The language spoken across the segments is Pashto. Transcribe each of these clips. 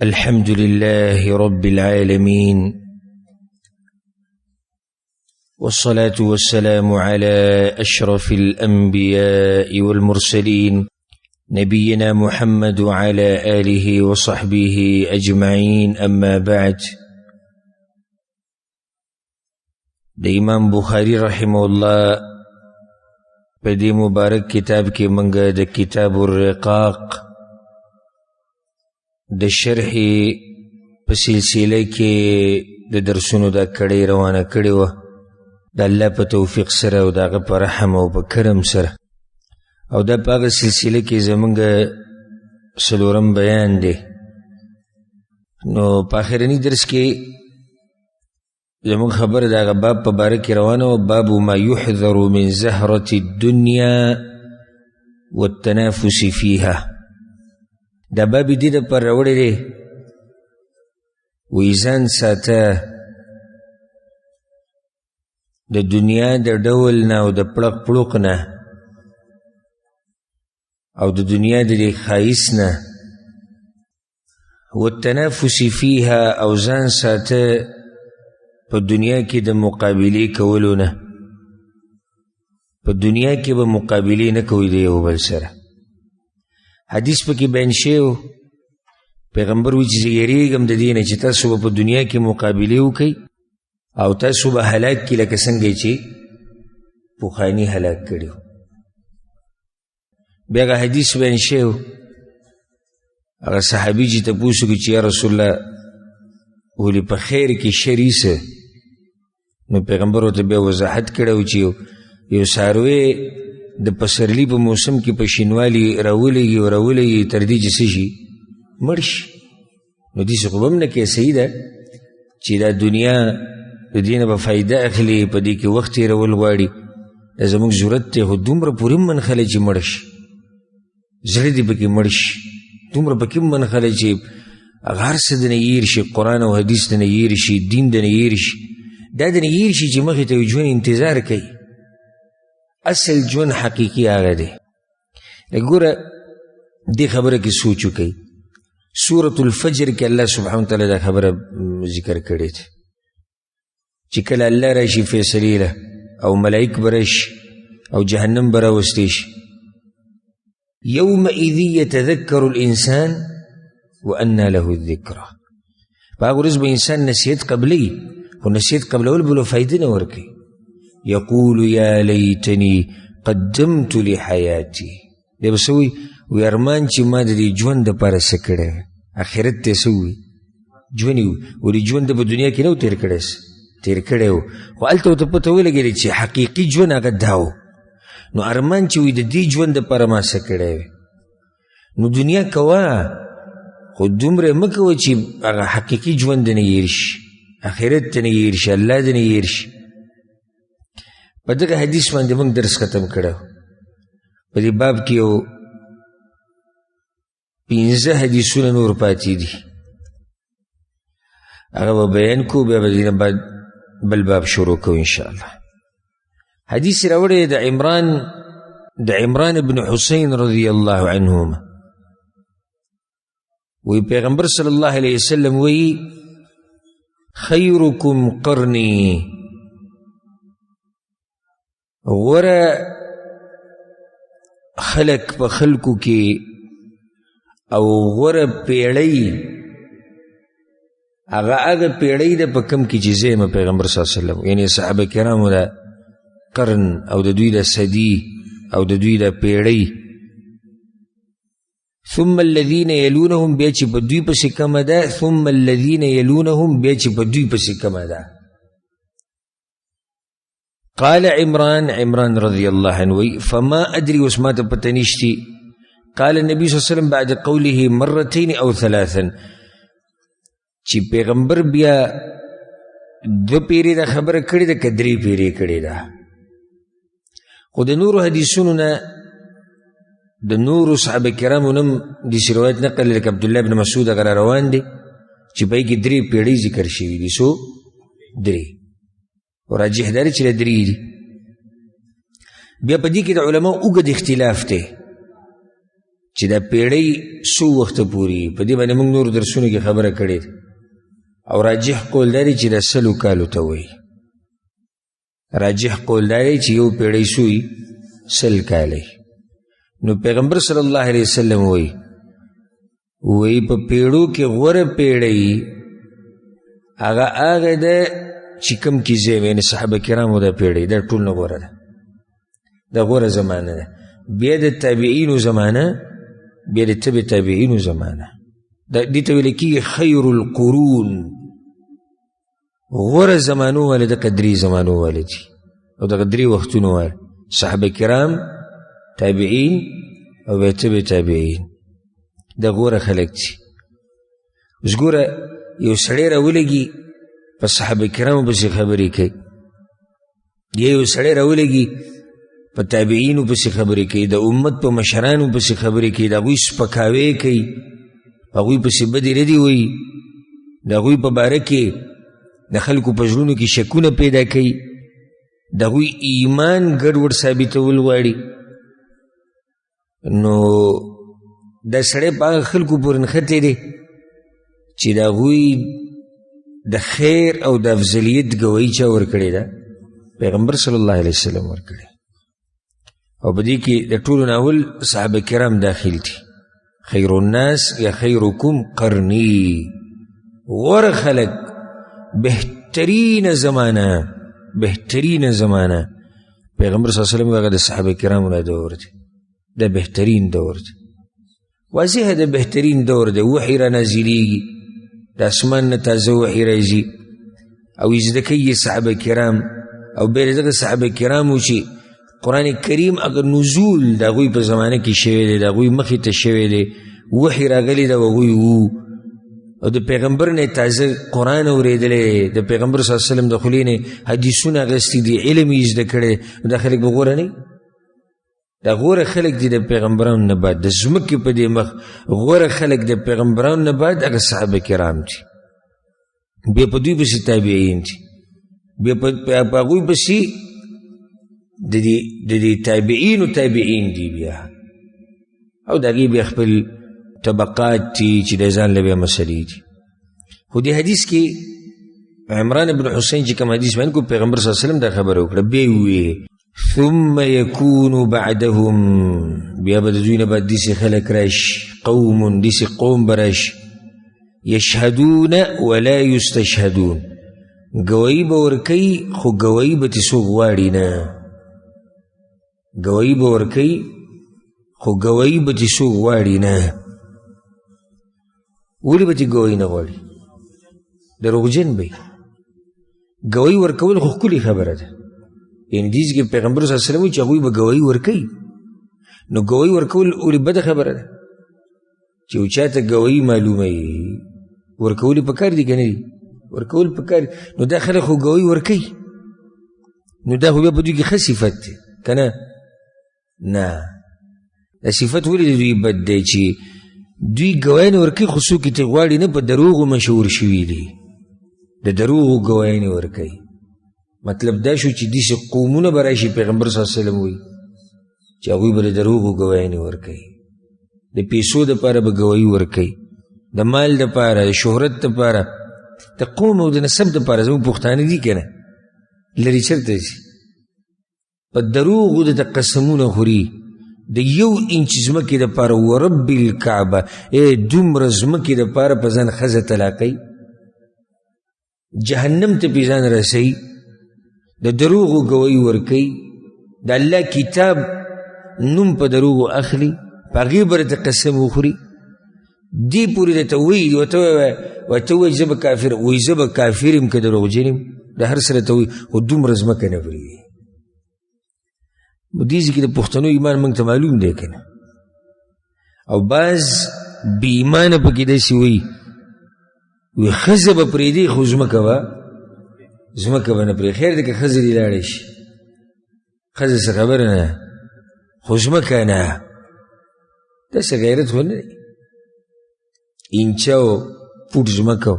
الحمد لله رب العالمين، والصلاة والسلام على أشرف الأنبياء والمرسلين، نبينا محمد وعلى آله وصحبه أجمعين، أما بعد. د امام بخاری رحمه الله په دې مبارک کتاب کې موږ د کتاب الرقاق د شرح په سلسله کې د درسونو دا کړۍ روانه کړې وه، د الله په توفیق سره او د هغه په رحم او په کرم سره. او دا په هغه سلسله کې زموږ څلورم بیان دی. نو په آخرني درس کې زموږ خبره د هغه باب په باره کې روانه وه، باب ما یحذر من زهرة الدنیا والتنافس فیها. دا باب یې دې دپاره راوړی دی، وایي ځان ساته د دنیا د ډول نه او د پړق پړوق نه او د دنیا د دې ښایست نه، والتنافس فيها، او ځان ساته په دنیا کې د مقابلې کولو نه. په دنیا کې به مقابلې نه کوئ د یو بل سره. حدیث پکې بیان شوی، پیغمبر وایي چې زه یېرېږم د دې نه چې تاسو به په دنیا کې مقابلې وکئ او تاسو به هلاک کړي لکه څنګه چې پخواني هلاک کړي. بیا هغه حدیث بیان شوی، هغه صحابي چې تپوس وکړي چې یا رسول الله ولې په خیر کې شر څه؟ نو پیغمبر ورته بیا وضاحت کړی و چې یو څاروی د پسرلي په موسم کې په شینوالي راولېږي او راولېږي تر دې چې څه شي، مړ شي. نو داسې خو به هم نه کوې، صحیح ده چې دا دنیا د دې نه به فایده اخلي، په دې کې وخت تېرول غواړي، دا زموږ ضرورت دی، خو دومره پورې هم منخلی چې مړ شي، زړه دې پکې مړ شي، دومره پکې هم منخلی چې هغه هر څه دنه هېر شي، قرآن او حدیث دنه هېر شي، دین دنه هېر شي، دا دنه هېر شي چې مخې ته یو ژوند انتظار کوي. اصل ژوند حقیقي هغه دی. ګوره دې خبره کې سوچ وکړئ. سورة الفجر کې الله سبحانه وتعالی دا خبره ذکر کړې ده چې کله الله راشي فیصلې له او ملائک به راشي او جهنم به راوستی شي، یومئذ یتذکر الانسان وأنى له الذکرى. په هغه ورځ به انسان نصیحت قبلوي، خو نصیحت قبلول به له فایده نه ورکوي. یقول یا لیتنی قدمت لحیاتی، دی به څه وایي؟ وایي ارمان چې ما د دې ژوند دپاره څه کړی، آخرت ته یې څه ووایي؟ ژوند یې ولې ژوند په دنیا کې نه و تېر کړی، تېر کړی و، خو هلته ورته پته ولګېده چې حقیقي ژوند هغه دا و. نو ارمان چې وایي د دې ژوند دپاره ما څه کړی وي. نو دنیا کوه، خو دومره مه کوه چې هغه حقیقي ژوند دې نه هېر شي، آخرت دې نه هېر شي، الله دې نه هېر شي. په دغه حدیث باندې موږ درس ختم کړی. په دې باب کې یو پنځه حدیثونه نور پاتې دي، هغه به بیان کوو، بیا به دې نه بعد بل باب شروع کوو انشاءالله. حدیث راوړی د عمران بن حسین رضی الله عنهما، وی پیغمبر صلی الله علیه وسلم وی خیرکم قرنی، غوره خلق په خلکو کې او غوره پیړۍ هغه هغه پیړۍ ده په کوم کې چې زه یم پیغمبر صلی الله علیه وسلم، یعنی صحابه کرامو د قرن او د دوی د صدي او د دوی د پیړۍ. ثم الذين يلونهم، بیا چې په دوی پسې کومه ده، ثم الذين يلونهم، بیا چې په دوی پسې کومه ده. قال عمران، عمران رضی الله عنه وی فما ادري، اوس ماته پته نشتي. قال النبي صلی الله علیه وسلم بعد قوله مرتين او ثلاثا، چې پیغمبر بیا دو پیرې دا خبره کړې ده که درې پیرې کړې ده. خو د نورو حدیثونو نه د نورو صحابه کرامو نه هم داسې روایت نقل لکه عبدالله بن مسعود هغه را روان دی چې په هغې کې درې پیړۍ ذکر شوي دي، څو درې، او راجح دا دی چې دا درې دي. بیا په دې کې د علماو اوږد اختلاف دی. چې دا پیړۍ څو وخته پورې، په دې باندې موږ نور درسونو کې خبره کړې ده، او راجح قول دا دی چې دا 100 کالو ته وایي. راجح قول دا دی چې یو پیړۍ څو وي؟ 100 کاله. نو پیغمبر صلی الله علیه وسلم وایي، وایي په پیړو کې غوره پیړۍ هغه هغه ده چې کوم کې زه یم، یعنې صحابه کرامو دا پیړۍ دا ټول نه غوره ده، دا غوره زمانه ده. بیا د تابعینو زمانه، بیا د تبع تابعینو زمانه، دا دې ته ویل کېږي خیر القرون، غوره زمانو والا دغه درې زمانو والا دي او دغه درې وختونو والا، صحابه کرام، تابعین او بیا تبع تابعین، دا غوره خلک دي. اوس ګوره یو سړی راولګي په صحابه کرامو پسې خبرې کوي، یا یو سړی راولګي په تابعینو پسې خبرې کوي، د امت په مشرانو پسې خبرې کوي، د هغوی سپکاوی کوي، هغوی پسې بدې ردې وایي، د هغوی په باره کې د خلکو په زړونو کې شکونه پیدا کوي، د هغوی ایمان ګډوډ ثابتول غواړي. نو دا سړی په هغه خلکو پورې نښتی دی چې د هغوی د خیر او د افضلیت ګواهي چا ورکړې ده؟ پیغمبر صلی الله علیه وسلم ورکړې. او په دې کې د ټولو نه اول صحابه کرام داخل دي. خیر الناس یا خیرکم قرنی، غوره خلک، بهترینه زمانه، بهترینه زمانه پیغمبر صلی الله علیه وسلم هغه د صحابه کرامو نه دور دی، دا بهترین دور دی. واضح ده بهترین دور دی، وحی را نازلیږي، د اسمان نه تازه وحی راځي او زده کوي صحابه کرام. او بیا له دغه صحابه کرامو چې قرآن کریم هغه نزول د هغوی په زمانه کې شوی دی، د هغوی مخې ته شوی دی، وحی راغلی ده هغوی وو، او د پیغمبر نه تازه قرآن اورېدلی، د پیغمبر صلی الله علیه وسلم د خولې نه حدیثونه اخیستي دي، علم یې زده کړی، دا خلک به غوره نه؟ دا غوره خلک دي د پیغمبرانو نه بعد، د ځمکې په دې مخ غوره خلک د پیغمبرانو نه بعد هغه صحابه کرام دي، بیا په دوی پسې تابعین دي، بیا په هغوی پسې د دې تابعینو تابعین دي بیا، او د هغې بیا خپل طبقات دي چې د ځان له بیا مسلې دي. خو دې حدیث کې عمران بن حسین چې کوم حدیث بیان کړو، پیغمبر صلی الله علیه وسلم دا خبره وکړه، بیا یې وویل ثم يكون بعدهم، بیا به د دوی نه بعد داسې خلک راشي، قوم، داسې قوم به راشي، یشهدون ولا یستشهدون، ګواهي به ورکوي خو ګواهي به ترې څوک غواړي نه، ګواهي به ورکوي خو ګواهي به ترې څوک غواړي نه. ولې به ترې ګواهي نه غواړي؟ دروغجن به وي. ګواهي ورکول خو ښکلې خبره ده، یعنې دې ځای کې پیغمبر صلی الله علیه وسلم وایي چې هغوی به ګواهي ورکوي، نو ګواهي ورکول ولې بده خبره ده؟ چې یو چا ته ګواهي معلومه وي ورکول یې پکار دي که نه دي؟ ورکول پکار دي. نو دا خلک خو ګواهي ورکوي، نو دا خو بیا په دوی کې ښه صفت دی که نه؟ نه، دا صفت ولې د دوی بد دی؟ چې دوی ګواهي نه ورکوي خو څوک یې ترې غواړي نه، په دروغو مشهور شوي دي، د دروغو ګواهي نه ورکوي. مطلب دا شو چې داسې قومونه به راشي، پیغمبر صلی الله علیه وسلم وایي چې هغوی به د دروغو ګواهي نه ورکوي، د پیسو دپاره به ګواهي ورکوي، د مال دپاره، د شهرت دپاره، د قوم او د نسب دپاره. زموږ پښتانه دي که نه، لرې چېرته ځي، په دروغو د قسمونه خوري، د یو انچ ځمکې دپاره ورب الکعبه ای دومره ځمکې دپاره په ځان ښځه طلاقوي، جهنم ته پې ځان رسوي، د دروغو ګواهي ورکوي، د الله کتاب نوم په دروغو اخلي، په هغې به درته قسم وخوري، دې پورې درته وایي، ورته ووایه، ورته ووایي زه به کافر، وایي زه به کافر یم که دروغجن یم، د هر څه راته وایي، خو دومره ځمکه نه پرېږدي. نو دې ځای کې د پښتنو ایمان موږ ته معلوم دی که نه؟ او بعض بې ایمانه پکې داسې وایي، وایي ښځه به پرېږدي خو ځمکه به نه پرېږدي. خیر دی که ښځه دې لاړه شي، ښځه څه خبره نه، خو ځمکه نه. داسې غیرت خو نه دی، اینچه او پوټ ځمکه.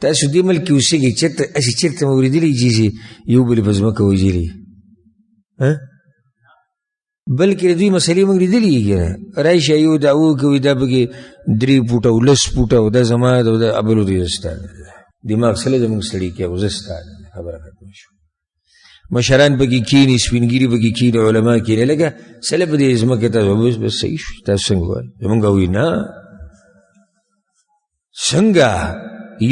تاسو دې ملک کې اوسېږئ، چېرته هسې چېرته مو اورېدلي چې یو بل په ځمکه وژلي؟ بلکې د دوی مسلې موږ لیدلي دي که نه. راشي یو دعوه کوي، دا پکې 3 فوټه او 10 فوټه او دا زما ده او دا بل ورته زه ستا ده. دماغ سره زموږ سړي کې خو زه ستا ده، خبره ختمه شوه. مشران پکې کښېني، سپین ږیري پکې کښېني، علما کښېني، لکه سره په دې ځمکې ته بس بس صحیح شو، تاسو څنګه وایئ؟ زموږ وایي نه، څنګه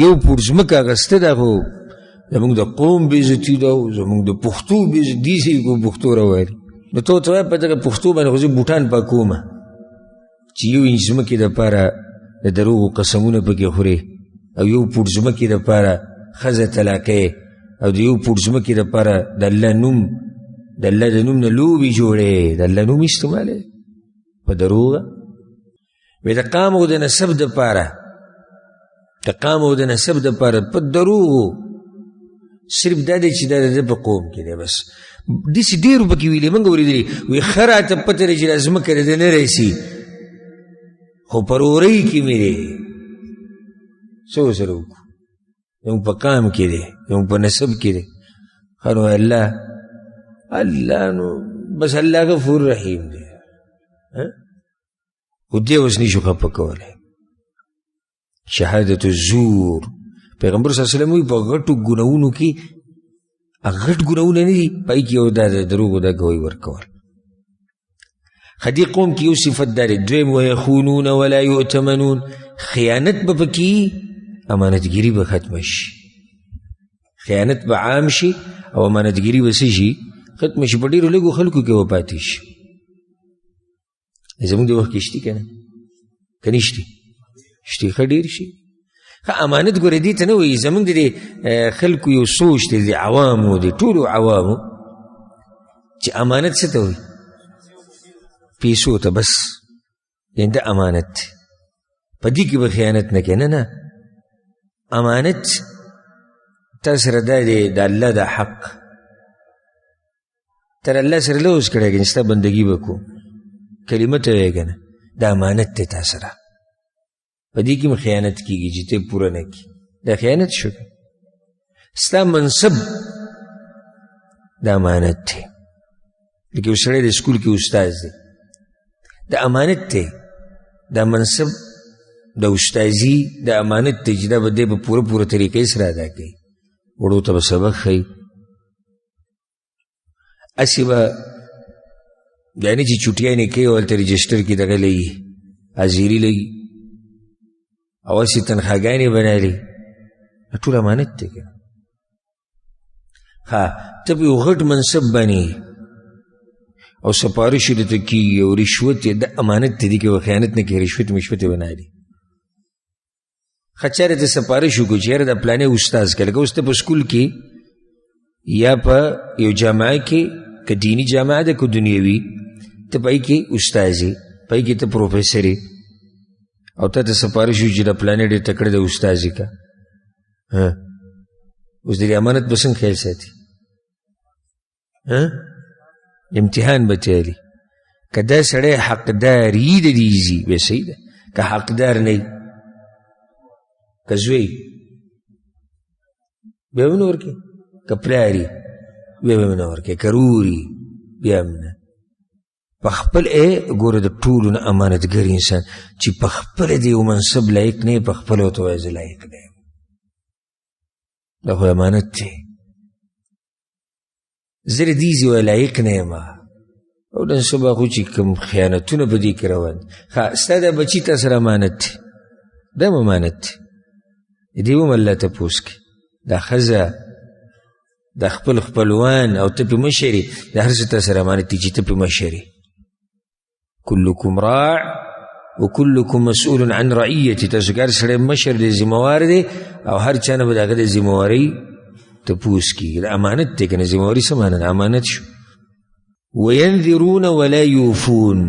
یو پوټ ځمکه اخیستې ده، خو زموږ د قوم بېعزتي ده، زموږ د پښتو بېعزتي دي، چې په پښتو راوایي. نو ته ورته وایه په دغه پښتو باندې خو زه بوټان پاکوم چې یو انچ ځمکې دپاره د دروغو قسمونه پکې خورې، او یو پوټ ځمکې دپاره ښځه طلاقې، او د یو پوټ ځمکې دپاره د الله نوم، د الله د نوم نه لوبې جوړې، د الله نوم استعمالوې په دروغه. وی د قام او د نسب دپاره، د قام او د نسب دپاره په دروغو، صرف دا دی چې دا د ده په قوم کې دی بس. داسې ډېرو پکې ویلي، موږ اورېدلي، وایي ښه راته پته دی چې دا ځمکه د ده نه رسي، خو په رورۍ کې مې دی، څه ورسره وکړو، زموږ په قام کې دی، زموږ په نسب کې دی. ښه نو الله الله نو بس الله غفور رحیم دی، خو دې اوس نشو خفه کولی. شهادت الزور، پیغمبر صلی الله علیه وسلم وایي په غټو ګناهونو کې غټ ګناهونه نه دي، په هغې کې یو دا د دروغو دا ګواهي ورکول. ښه دې قوم کې یو صفت دا دی. دویم ویخونون ولا یؤتمنون، خیانت به پکې، امانتګیري به ختمه شي، خیانت به عام شي او امانتګیري به څه شي؟ ختمه شي، په ډېرو لږو خلکو کې به پاتې شي. زموږ د وخت کې شتي که نه؟ که نشتي؟ شتي، ښه ډېر شي. ښه امانت ګورې دې ته نه وایي، زموږ د دې خلکو یو سوچ دی، د عوامو، د ټولو عوامو، چې امانت څه ته وایي؟ پیسو ته بس، یعنې دا امانت دی، په دې کې به خیانت نه کوي. نه نه، امانت تا سره دا دی د الله د حق، تر الله سره لوز کړی که نه، ستا بندګي به کوم، کلمه ته وایې که نه، دا امانت دی تا سره، په دې کې هم خیانت کېږي چې ته پوره نه کړي، دا خیانت شو. ستا منصب دا امانت دی، لکه یو سړی د سکول کې استاد دی، دا امانت دی، دا منصب د استاذي د امانت دی چې دا به دی په پوره پوره طریقې سره ادا کوي، وړو ته به سبق ښیي، هسې به دا نه چې چوټیانې کوي او هلته رجسټر کې دغه لګي، حاضري لګي، او هسې تنخواګانې به نه لري، دا ټول امانت دی که نه. ښه ته په یو غټ منصب باندې او سفارش یې درته کېږي او رشوت یې، دا امانت دی، دې کې به خیانت نه کوي، رشوت مشوت یې به نه اخلي. ښه چېرې ته سفارش وکړو چې یاره دا پلانی استاد که لکه اوس ته په سکول کې یا په یو جامعه کې، که دیني جامعه ده که دنیوي، ته په هغې کې استاد یې، په هغې کې ته پروفیسر یې، او تا ته سفارش وشي چې دا پلانی ډېر تکړه دی استاد یې که، اوس د دې امانت به څنګه خیال ساتي؟ امتحان به تیاري. که دا سړی حقدار یي د دې ځي بیا صحیح ده، که حقدار نه وي، که زوی بیا هم نه ورکوي، که پلار یي بیا هم نه ورکوي، که ورور یي بیا هم نه. په خپل ګوره د ټولو نه امانتګر انسان چې په خپله د یو منصب لایق نه، په خپله ورته وایي زه لایق نه یم، دا خو امانت دی، زه د دې ځای لایق نه یم. او نن سبا خو چې کوم خیانتونه په دې کې روان دي، ښه ستا دا بچي تا سره امانت دی، دا هم امانت دی، دې هم الله تپوس کوي. دا ښځه د خپل خپلوان او ته پې مشر یې، د هر څه تا سره امانت دی چې ته پې مشر یې. کلکم راع وکلکم مسؤول عن رعیتي، تاسو که هر سړی مشر دی، ذمهوار دی، او هر چا نه به د هغه د ذمهوارۍ تپوس کېږي. دا امانت دی که نه، ذمهواري څه معنا ده؟ امانت شو. وینذرون ولا یوفون،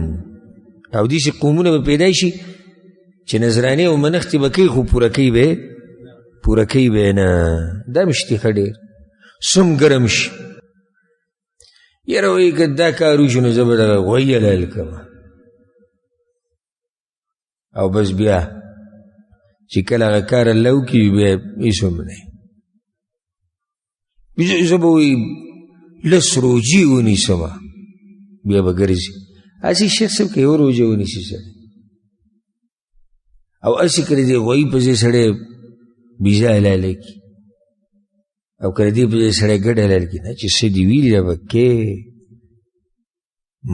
او داسې قومونه به پیدا شي چې نذرانې او منښتې به کوي خو پوره کوي به، پوره کوي به نه. دا هم شتي ښه ډېر سم ګرم شي، یاره وایي که دا کار وشي نو زه به دغه غویی حلال کړم، او بس بیا چې کله هغه کار الله وکړي بیا هېڅ هم نه. زه به وایي لس روژې ونیسم، بیا به ګرځي. هسې شیخ صاحب که یوه روژه ونیسي سړی، او هسې که د دې غویي په ځای سړی بیزه حلاله کړي، او که د دې په ځای سړی ګډ حلال کړي، نه چې څه دې ویلي دا به کې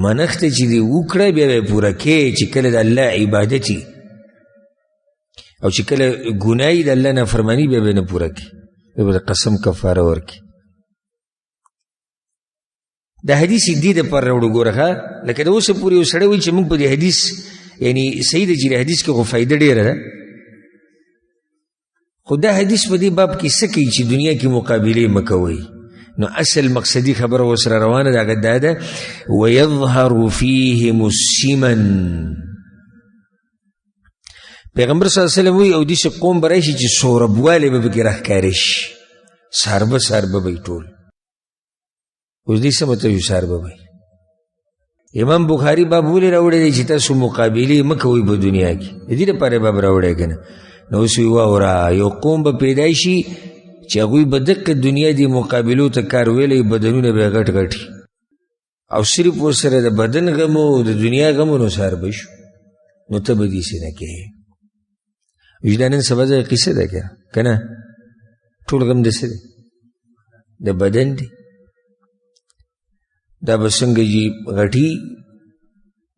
منښته چې دې وکړه بیا به یې پوره کې، چې کله د الله عبادت وي او چې کله ګناه وي د الله نافرماني بیا به یې نه پوره کړي، بیا به د قسم کفاره ورکړي. د حدیث دې دپاره راوړو. ګوره ښه، لکه د اوسه پورې یو سړی وایي چې موږ په دې حدیث، یعنی صحیح دی چې د حدیث کې خو فایده ډېره ده، خو دا حدیث په دې باب کې څه کوي چې دنیا کې مقابلې مه کوئ. نو اصل مقصدي خبره ورسره روانه ده، هغه دا ده ویظهر فیهم السمن. پیغمبر صلی الله علیه وسلم وایي او داسې قوم به راشي چې سوربوالی به پکې راښکاره شي، ساربه ساربه به یې ټول. اوس دې څه مطلب یو ساربه به؟ امام بخاري باب ولې راوړی دی چې تاسو مقابلې مه کوئ په دنیا کې، د دې لپاره باب راوړی که نه؟ نو اوس یې واوره، یو قوم به پیدا شي چې هغوی به دقه دنیا دې مقابلو ته کار ویلی، بدنونه به یې غټ غټ او صرف ورسره د بدن غم او د دنیا غم، نو سار به شو، نو ته به داسې نه کوې. وجدان نن سبا دغه قصه ده که نه؟ ټول غم د څه دی؟ د بدن دی. دا به څنګه جي غټي،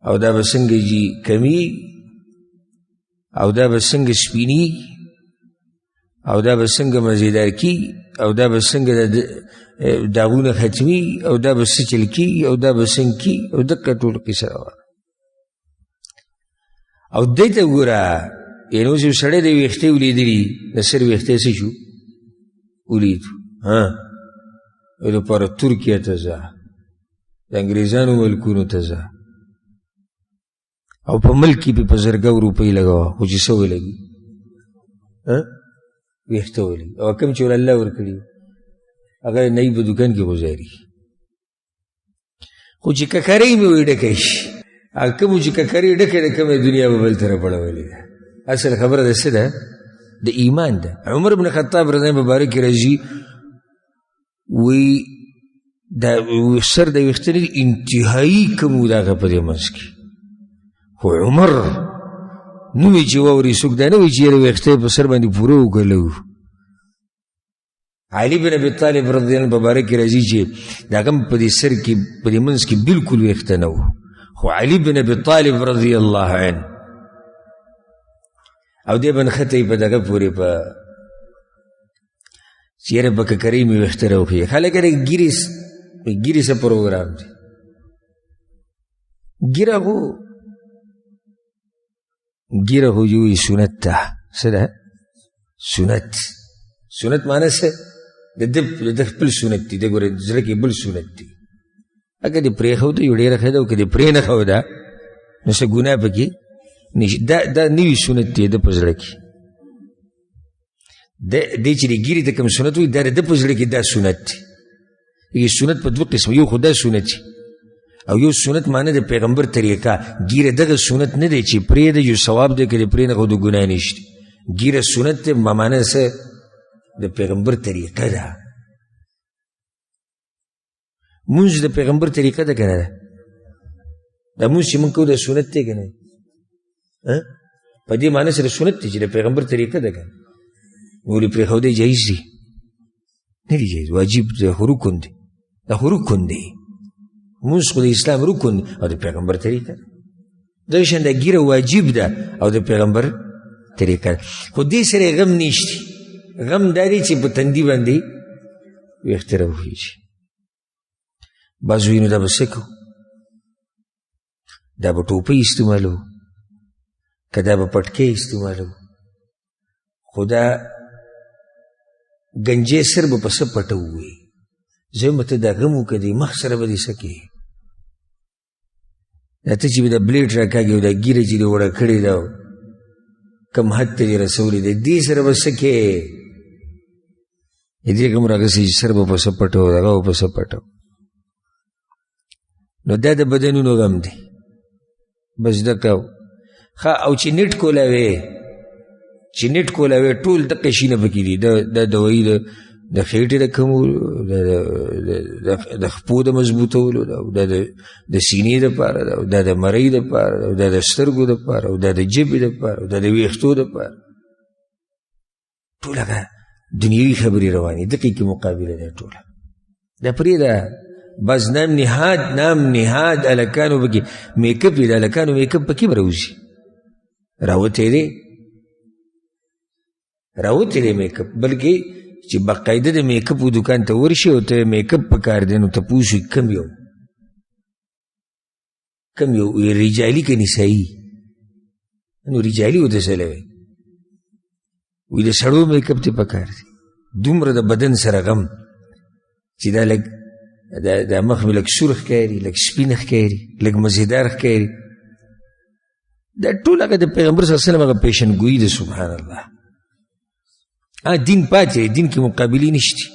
او دا به څنګه جي کمی، او دا به څنګه سپینی، او دا به څنګه مزیدار کی، او دا به څنګه داغونه ختمي، او دا به څه چل کی، او دا به څنګه کی، او دقه ټول قصه روانه. او دې ته وګوره، یعنې اوس یو سړی دی ویښتې ولیدلي، د سر ویښتې څه شو ولید، ها دپاره ترکیه ته ځه، د انګریزانو ملکونو ته ځه، او په ملک کې پې په زرګاو روپۍ لګوه، خو چې څه ولګي ویښته ولګي، او کوم چې ور الله ورکړي هغه نی په دوکان کې ګزاري، خو چې ککرۍ مې وایي ډکه شي، هغه کومو چې ککرۍ ډکه ده کومه دنیا به بل طرف اړولې ده. اصل خبره د څه ده؟ د ایمان ده. عمر بن خطاب رضی الله مبارک راځي وی دا سر د ویښته نه انتهایي کم و د هغه په دې منځ کې، خو عمر نوم یې چې واوري څوک دا نه وایي چې یاره ویښته یې په سر باندې پوره وکړلو. علي بن ابي طالب رضی الله مبارک راځي چې د هغه په دې سر کې په دې منځ کې بالکل ویښته نه و، خو علي بن ابي طالب رضی الله عنه او دی به نښتی په دغه پورې په چې یاره په ککرۍ مې ویښته راوخېږي. خلک یې ګیرې څه پروګرام دی، ګیره خو ګیره خو یو سنت ده. څه ده؟ سنت. سنت معنی څه؟ د ده خپل سنت دی، د ګوره زړه کې بل سنت دی. اګه دې پرېښوده یو ډېره ښه ده، او که دې پرې نه ښوده نو څه ګناه پکې نشته. دا نوی سنت دی د په زړه کې. دې چې د ګیرې ته کوم سنت وایي دا د ده په زړه کې دا سنت دی. یې سنت په دوه قسمه، یو خو دا سنت دی او یو سنت معنی د پیغمبر طریقه. ګیره دغه سنت نه دی چې پرېږده یو ثواب دی، که دې پرې نه ښودو ګناه نشته. ګیره سنت دی معنی څه؟ د پیغمبر طریقه ده. مونځ د پیغمبر طریقه ده که نه ده؟ دا مونځ چې موږ کوو دا سنت دی که نه؟ په دې معنی سره سنت دی چې د پیغمبر طریقه ده که نه؟ ولې پرېښودی جایز دی؟ نه دی جایز، واجب دی، خو رکن دی، دا خو رکن دی. مونځ خو د اسلام رکن دی او د پیغمبر طریقه ده. دغه شان دا ږیره واجب ده او د پیغمبر طریقه ده، خو دې سره غم نشته. غم دا دی چې په تندي باندې ویښته راوخېږي. بعضو وینو دا به څه کوو، دا به ټوپۍ استعمالوو که دا به پټکی استعمالوو، خو دا ګنجې سر به په څه پټوو؟ زه به ته دا غم وکړه، دې مخ سره به دې څه کوې؟ دا ته چې به دا بلیټ راکاږي او دا ږیره چې دې وړه کړې ده کوم حد ته دې رسولې ده، دې سره به څه کوې؟ دې غم راغستی چې سر به په څه پټوو، دغه به په څه پټوو. نو دا د بدنونو غم دی بس دقه. ښه، او چې نیټ کولاوې، چې نیټ کولاوې ټول دقه شیونه پکې دي، د دوایي د خېټې د کمولو، د خپو د مضبوطولو ده، او دا د سینې دپاره ده، او دا د مرۍ دپاره ده، او دا د سترګو دپاره، او دا د ژبې دپاره، او دا د ویښتو دپاره. ټول هغه دنیوي خبرې روانې، دقې کې مقابله ده ټوله. دا پرېږده بس نام نهاد، نام نهاد هلکانو پکې میک اپ وي، د هلکانو میک اپ پکې به راوځي، راوتی دی، راوتی دی میک اپ. بلکې چې باقاعده د میک اپ دوکان ته ورشي او ته میک اپ پکار دی، نو تپوس وي کم یو، کم یو رجالي که نسایي، نو رجالي ورته څه لوي، وایي د سړو میک اپ ته پکار دی. دومره د بدن سره غم چې دا لږ دا مخ مې لږ سور ښکاري، لږ سپین ښکاري، لږ مزیدار ښکاري. دا ټول هغه د پیغمبر صلی الله علیه وسلم هغه پیشنګویي ده. سبحان الله. دین پاتې دی، دین کې مقابلې نشته،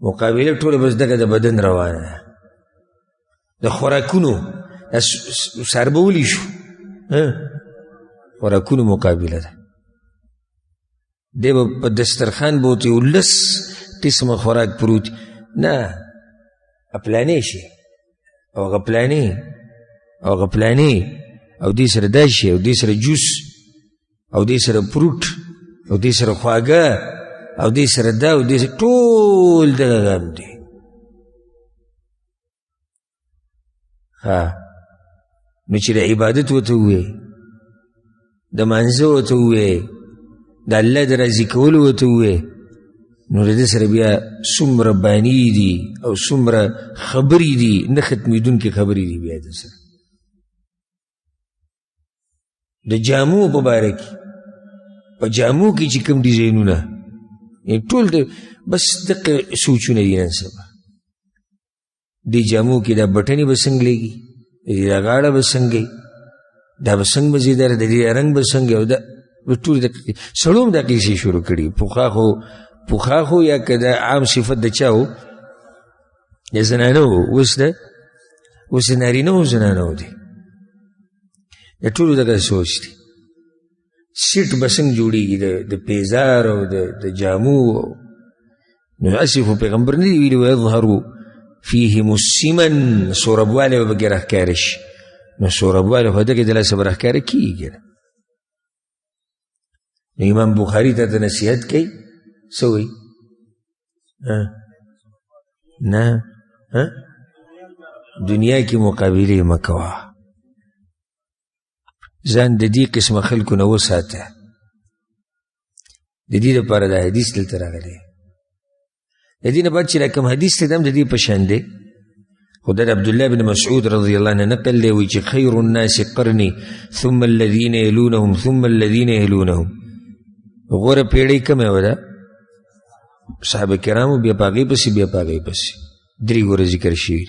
مقابله ټوله بس دغه د بدن روانه ده. د خوراکونو سربولی شو، خوراکونو مقابله ده. دی به په دسترخوان به ورته یو لس قسمه خوراک پروت، نه پلانې شي او هغه پلانې او هغه پلانې او دې سره دا شي او دې سره جوس او دې سره فروټ او دې سره خواږه او دې سره دا او دې سره ټول دغه غم دی. ها نو چې د عبادت ورته ووایې، د مانځه ورته ووایې، د الله د راضي کولو ورته ووایې، نو له دې سره بیا څومره بانې دي او څومره خبرې دي، نه ختمېدونکې خبرې دي. بیا د سره د جامو په باره کې، په جامو کې چې کوم ډیزاینونه، ټول د بس دقه سوچونه دي نن سبا. دې جامو کې دا بټنې به څنګه لګي، د دې دا غاړه به څنګه وي، دا به څنګه مزېدار، د دې رنګ به څنګه، او دا ټول دقه سړو هم دا قیصې شروع کړي. پخوا خو یا که دا عام صفت د چا و، د زنانو و، اوس د نارینه و زنانو دی، د ټولو دغه سوچ دی. سیټ به څنګه جوړېږي د پیزار او د جامو. نو هسې خو پیغمبر نه دی ویلي ویظهرو فیهم السمن، سوربوالی به پکې راښکاره شي. نو سوربوالی خو دغې د لاسه به راښکاره کېږي. نو امام بخاري ته نصیحت کوي، څه وایي؟ نه، دنیا کې مقابلې مه کوه، ځان د دې قسمه خلکو نه وساته. د دې لپاره دا حدیث دلته راغلی. د دې نه بعد چې دا کوم حدیث دی، دا هم د دې په شان دی، خو دا د عبدالله بن مسعود رضی الله عنه نقل دی، وایي چې خیر الناس قرني ثم الذین یلونهم ثم الذین یلونهم. غوره پیړۍ کومه وه؟ ده صحابه کرامو، بیا په هغې پسې، بیا په هغې پسې، درې ګوره ذکر شوي.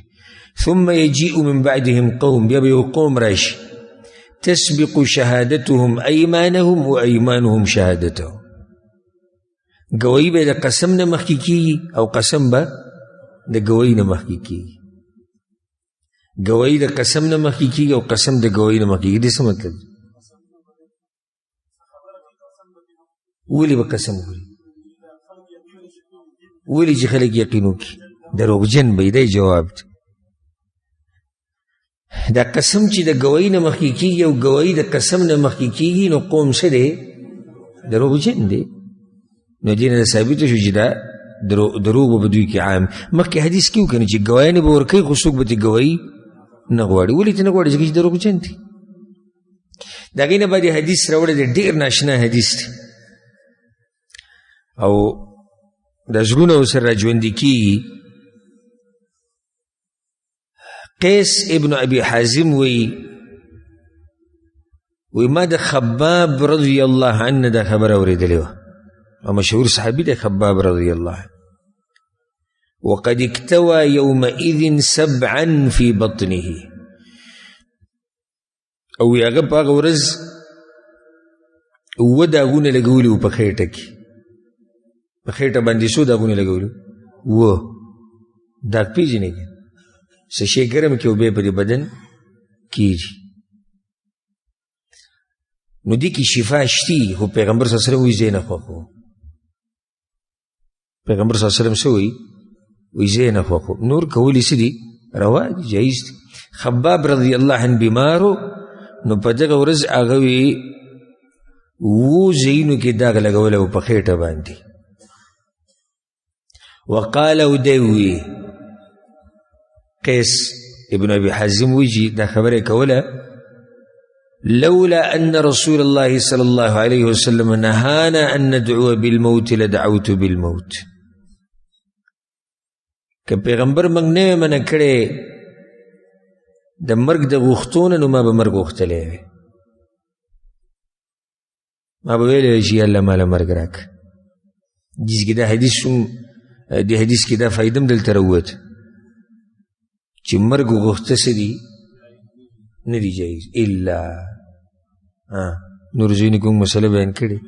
ثم يجيء من بعدهم قوم، بیا به یو قوم راشي، تسبق شهادتهم أيمانهم وأيمانهم شهادتهم. ګواهي به د قسم نه مخکې کېږي او قسم به د ګواهي نه مخکې کېږي. ګواهي د قسم نه مخکې کېږي او قسم د ګواهي نه مخکې کېږي. دې څه مطلب دی؟ ولې به قسم خوري؟ ولې چې خلک یقین وکړي؟ دروغجن به یې، دی جواب دی. دا قسم چې د ګواهي نه مخکې کېږي او ګواهي د قسم نه مخکې کېږي، نو قوم څه دی؟ دروغجن دی. نو دې نه ثابته شو چې دا دروغ به په دوی کې عام. مخکې حدیث کې وکړه چې ګواهیانې به ورکوي، خو څوک به ترې ګواهي نه غواړي. ولې ترې نه غواړي؟ ځکه چې دروغجن دی. د هغې نه بعد حدیث راوړی دی، ډېر ناشنا حدیث دی او د زړونه ورسره راژوندي کېږي. قیس ابن ابي حازم وی، وی ما د خباب رضی الله عنه دا خبره اورېدلې وه، او مشهور صحابي دی خباب رضی الله عنه. وقد اكتوى يومئذ سبعا في بطنه، او هغه په هغه ورځ اووه داغونه لګولي وو په خېټه کې، په خېټه باندې څو داغونه لګولي وو؟ داغ پېژنې که څه شی ګرم کړي او بیا په دې بدن کېږي. نو دې کې شفا شتي، خو پیغمبر صلی الله علیه وسلم وایي زه یې نه خوښوم. پیغمبر صلی الله علیه وسلم څه وایي؟ وایي زه یې نه خوښوم. نور کول یې څه دي؟ روا دي، جایز دي. خباب رضی الله عنه بیمار و، نو په دغه ورځ هغه وي اوو ځایونو کې داغ لګولی و په خېټه باندې. وقال او دی وي، قیس ابن ابي حازم وی چې دا خبره کوله، لولا أن رسول الله صلى الله عليه وسلم نهانا أن ندعو بالموت لدعوت بالموت. که پیغمبر موږ نه منع کړی د مرګ د غوښتو نه، نو ما به مرګ غوښتلی وی، ما به ویلی چې الله ماله مرګ راکړه. دې کې دا حدیث هم، دې حدیث کې دا فایده هم دلته راووته چې مرګ غوښته څه دي؟ نه دي جایز. الا نور ځینې کوم مسله بیان کړې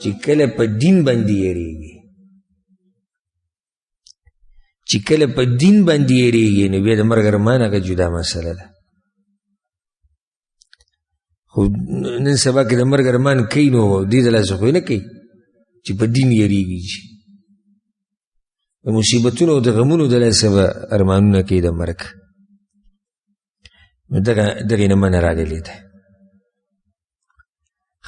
چې کله په دین باندې یریږي، چې کله په دین باندې یریږي نو بیا د مرګ ارمان هغه جدا مسله ده. خو نن سبا کې د مرګ ارمان کوي نو دې د لاسه خو یې نه کوي چې په دین یریږي، چې د مصیبتونو او د غمونو د لاسه به ارمانونه کوي د مرګ. نو دغې نه منع راغلې ده.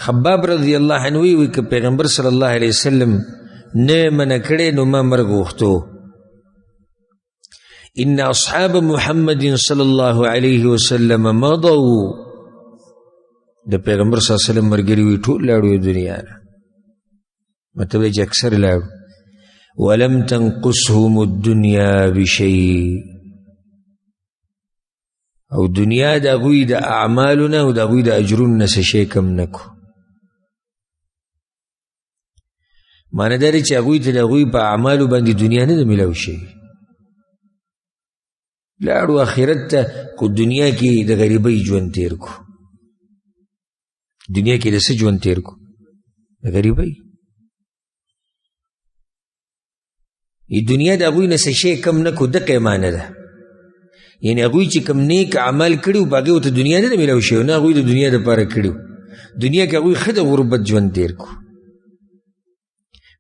خباب رضی الله عنه وی که پیغمبر صلی الله علیه وسلم نه منع کړی نو ما مرګ غوښتو. ان اصحاب محمد صلی الله علیه وسلم مضوا، د پیغمبر صلی الله علیه وسلم ملګري وي ټول لاړو دنیا نه، مطلب چې اکثر لاړو. ولم تنقصهم الدنيا بشيء، او دنیا د هغوی د اعمالو نه او د هغوی د اجرونو نه څه شی کم نه کړو. معنی دا دی چې هغوی ته د هغوی په اعمالو باندې دنیا نه ده میلاو شوې، لاړو آخرت ته، خو دنیا کې د غریبۍ ژوند تېر کړو. دنیا کې د څه ژوند تېر کړو؟ د غریبۍ. دنیا د هغوی نه څه شی کم نه کړو، دقه معنی ده. یعنې هغوی چې کوم نیک عمل کړي وو په هغې ورته دنیا نه ده میلاو شوې، نه هغوی د دنیا دپاره کړي وو. دنیا کې هغوی ښه د غربت ژوند تېر کړو.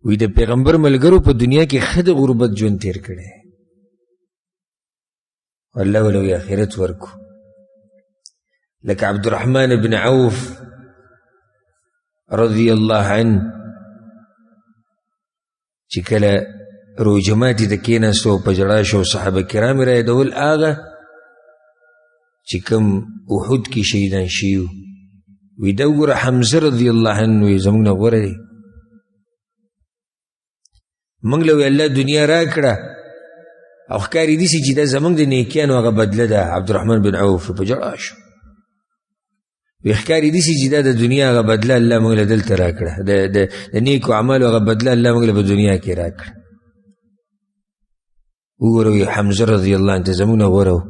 وی د پیغمبر ملګرو په دنیا کې ښه د غربت ژوند تېر کړی، الله ولو یې آخرت ورکو. لکه عبدالرحمن بن عوف رضی الله عنه چې کله روژه ماتي ته کېناستو او په ژړا شو، صحابه کرام یې رایادول هغه چې کوم احد کې شهیدان شوي وو. وی دا وګوره حمزه رضی الله عنه وی زموږ نه غوره دی، موږ له وی الله دنیا راکړه او ښکاري داسې چې دا زموږ د نیکیانو هغه بدله ده. عبدالرحمن بن عوف په ژړا شو، وی ښکاري داسې چې دا د دنیا هغه بدله الله موږ له دلته راکړه، د نیکو اعمالو هغه بدله الله موږ له په دنیا کې راکړه. وګوره وی حمزه رضی الله عنه زموږ نه غوره و،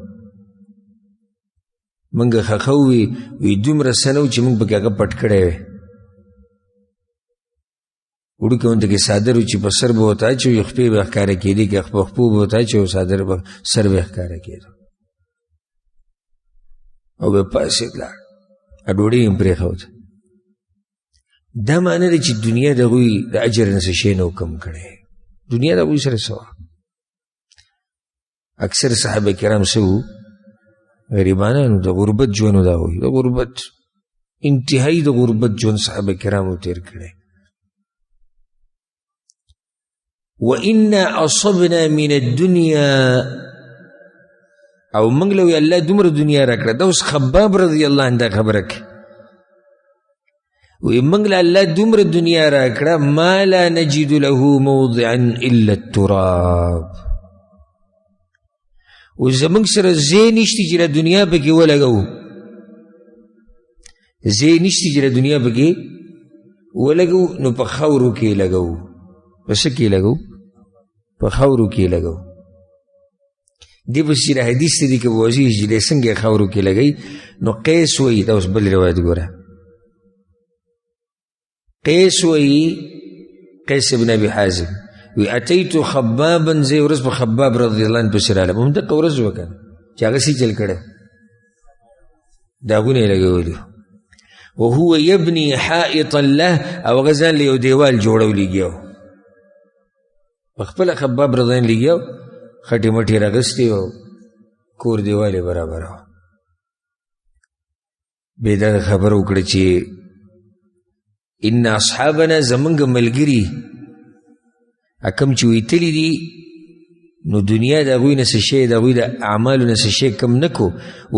موږ ښخو وي، وی دومره څه نه و چې موږ پکې هغه پټ کړی وی، وړوکی غونډه کې څادر و چې په سر به ورته اچوي، خپې به ښکاره کېدې، که په خپو به ورته اچوي څادر به سر به ښکاره کېده او به پاڅېد لاړ، ډوډۍ یې هم پرېښوده. دا معنی ده چې دنیا د هغوی د اجر نه څه شی نه و کم کړی، دنیا د هغوی سره څه وه. اکثر صحابه کرام څه وو؟ غریبانانو، د غربت ژوند و د هغوی، د غربت انتهایی د غربت ژوند صحابه کرامو تېر کړی. وإنا أصبنا من الدنيا، او موږ له وی الله دومره دنیا راکړه. دا اوس خباب رضی الله عنه دا خبره کوي، وی موږ له الله دومره دنیا راکړه، ما لا نجد له موضعا إلا التراب، او زموږ سره ځای نشته چې دا دنیا پکې ولګوو، ځای نشته چې دا دنیا پکې ولګوو، نو په خاورو کې یې لګوو. په څه کې یې لګوو؟ په خاورو کې یې لګوو. دې پسې چې حدیث ته دي که واضح شي چې دی څنګه یې خاورو کې لګوي، نو قیس وایي، دا اوس بل روایت ګوره، قیس وایي، قیس بن ابي حازم وی اتیت خبابا، زه یو ورځ په خباب رضی الله عنه پسې راغلم، همدقه ورځ وه که نه چې هغه څه چل کړی، داغونه یې لګولي، وهو یبني حائطا له، او هغه ځان له یو دیوال جوړو لګیا و. په خپله خباب رضی الله لګیا خټې مټې راغستې او کور دیوال یې برابره وه. بیا دغه خبره وکړه چې ان اصحابنا زمونږ ملګري کوم چې ویتلي دي نو دنیا د هغوی نه څه شی د هغوی د اعمالو نه څه شی کم نه کو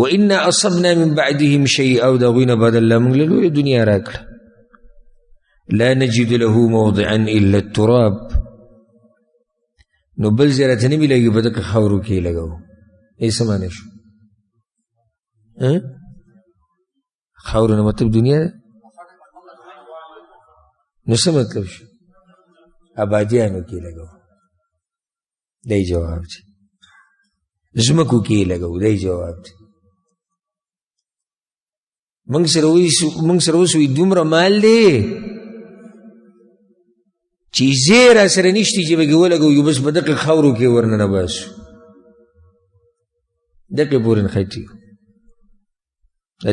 و انا اصبنا من بعدهم شیئا او د هغوی نه بعد الله موږ له لویه دنیا راکړه. لا نجد له موضعا الا التراب. نو بل ځای راته نه ملاوي په دغه خاورو کې یې لګوو. یې څه معنی شو؟ خاورو نه مطلب دنیا ده؟ نو څه مطلب شو؟ آبادیانو کې لګوو، دی جواب دی. ځمکو کې لګوو، دی جواب دی. موږ سره اوس وایي دومره مال دی چې ځای را سره نشتي چې پکې ولګوو، یو بس په دقه خاورو کې ورننه باسو، دقې پورې نښتي.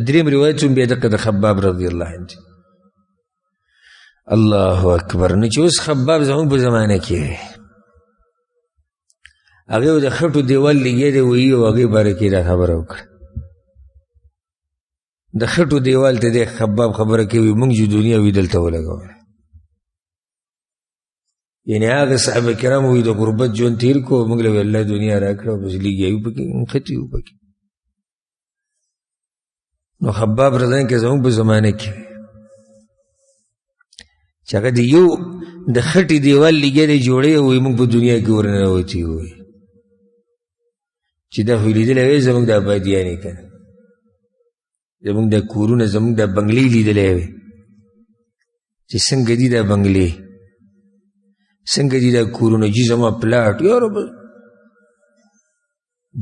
دریم روایت هم بیا دقه د خباب رضی الله عنه. الله اکبر. نو چې اوس خباب زموږ په زمانه کې دی، هغې د خټو دیوال لګیا دی وایي او هغې باره کې دا خبره وکړه. د خټو دیوال ته دی خباب خبره کوي موږ چې دنیا وي دلته ولګوله. یعنې هغه صحابه کرام وایي د غربت ژوند تېر کړو، موږ له الله دنیا راکړه او بس لګیا یو پکې نښتي یو پکې. نو خباب رضی الله عنه زموږ په زمانه کې چې هغه د یو د خټې دیوال لګیا دی جوړی وایي موږ په دنیا کې ورننوتي وایي چې دا خو یې لیدلی وی زموږ د آبادیانې که نه، زموږ د کورونه زموږ د بنګلې لیدلی وی چې څنګه دي دا بنګلې، څنګه دي دا کورونه، جي زما پلاټ یاره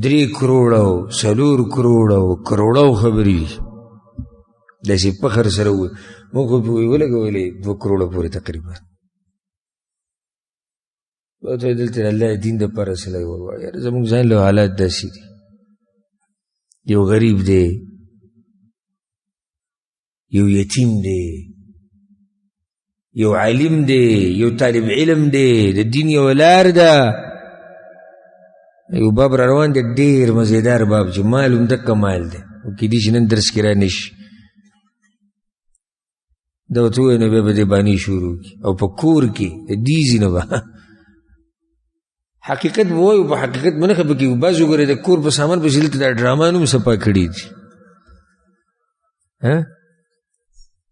3 کروړه او 4 کروړه او کروړه خبرې دي. داسې فخر سره ووایي موږ خو پرې ولګولې 2 کروړه پورې تقریبا. ته دلته د الله دین دپاره څه لګوه یاره زموږ ځان له حالات داسې دي. یو غریب دی، یو یتیم دی، یو عالم دی، یو طالب علم دی، د دین یو لار ده. یو باب را روان دی ډېر مزیدار باب چې مال هم دقه مال دی، او کېدای شي نن درس کې را نه شي. دا ورته ووایي نو بیا به دې بانې شروع کړي او په کور کې د دې ځای نه به حقیقت به وایو، په حقیقت به نه خفه کېږو. بعضې وګورئ د کور په سامان پسې دلته دا ډرامه هم صفا کړي دي،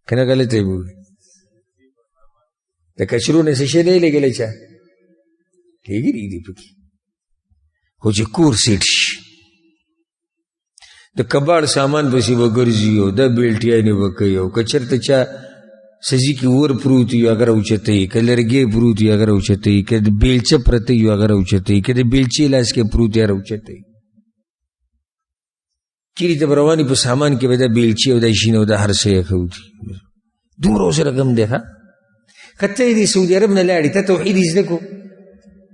که نه غلطه یې بولي. د کچرو نه څه شی نه لګلی چا لګلي دي پکې، خو چې کور سیټ شي د کباړ سامان پسې به ګرځي او د بیلټیانې به کوي، او که چېرته چا سزي کې ور پروت وي هغه راوچتوي، که لرګی پروت وي هغه راوچتوي، که د بیلچه پرته وي هغه راوچتوي، که د بیلچې لاس کې پروت وي هغه راوچتوي. کلي ته به روان په سامان کې به دا بیلچې او دا شین او دا هر څه یې ښودي. دومره ورسره غم دی. ښه که ته د سعودي عرب نه لاړې، ته توحید یې زده کړو،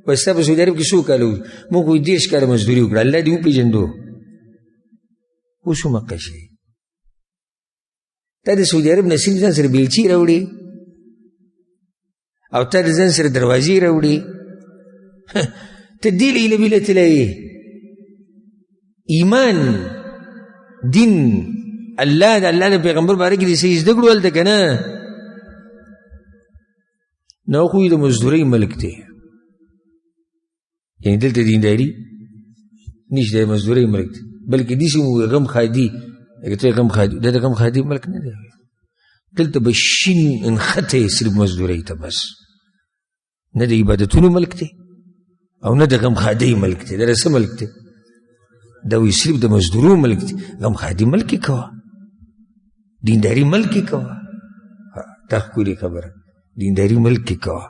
بس تا په سعودي عرب کې څو کاله وو؟ موږ خو 30 کاله مزدوري وکړه، الله دې وپېژندو. اوس هم حقه شي. تا د سعودي عرب نه صرف ځان سره بیلچې راوړي او تا د ځان سره دروازې راوړي، ته دې له ایله بیله تللی. ایمان، دین، الله د الله د پیغمبر باره کې دې څه زده کړو هلته که نه؟ نه خو یې د مزدورۍ ملک دی، یعنې دلته دینداري نشته، د مزدورۍ ملک دی، بلکې داسې مو غم ښادي، لکه ته غم ښادي، دا د غم ښادي ملک نه دی. دلته به شین نښتی صرف مزدورۍ ته بس، نه د عبادتونو ملک دی او نه د غم ښادۍ ملک دی. دا د څه ملک دی؟ دا وایي صرف د مزدورو ملک دی. غم ښادي ملک یې کوه، دینداري ملک یې کوه. دا ښکلې خبره، دینداري ملک یې کوه.